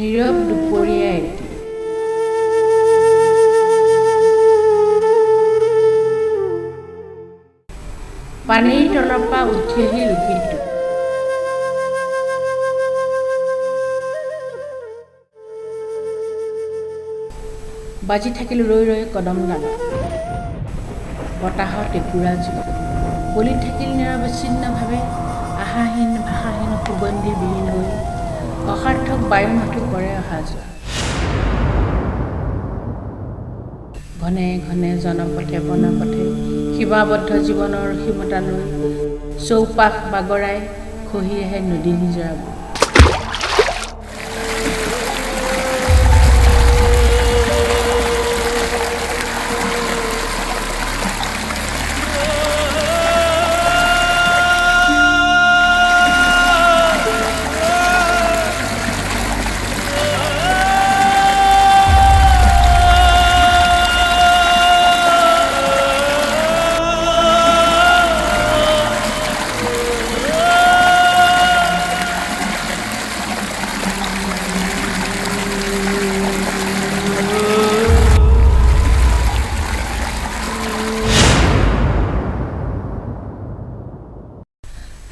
নীৰৱ দুপৰীয়া এটি। পানীৰ তলৰ পৰা উঠি আহিল উকিলটো। বাজি থাকিল ৰৈ ৰৈ কদম ডালত বতাহত টুকুৰা জুই। বলি থাকিল নিৰৱচ্ছিন্নভাৱে আশাহীন ভাষাহীন সুগন্ধিবিহীন হৈ অসাৰ্থক বায়ু মাথো কৰে অহা যোৱা। ঘনে ঘনে জনপথে বনপথে সীমাবদ্ধ জীৱনৰ সীমতালৈ চৌপাশ বাগৰাই খহি আহে নদী নিজৰাবোৰ।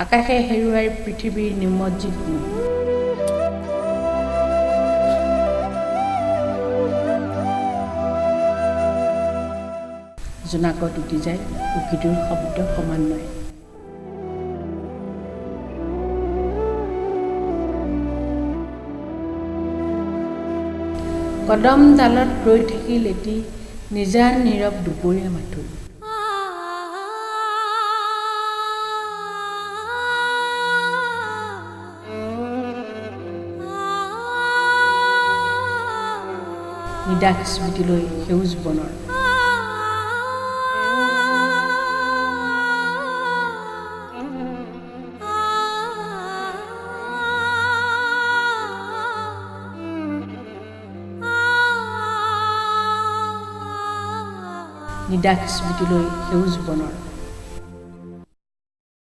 আকাশে হেৰুৱাই পৃথিৱীৰ নিমজ্জিত মোহ। জোনাকত উটি যায় উকিটোৰ শব্দ ক্ৰমান্বয়ে। কদম ডালত ৰৈ থাকিল এটি নিজান নীৰৱ দুপৰীয়া মাথোঁ। নিদাস স্মৃতিলৈ সেউজ বনৰ। নিদাস স্মৃতিলৈ সেউজ বনৰ।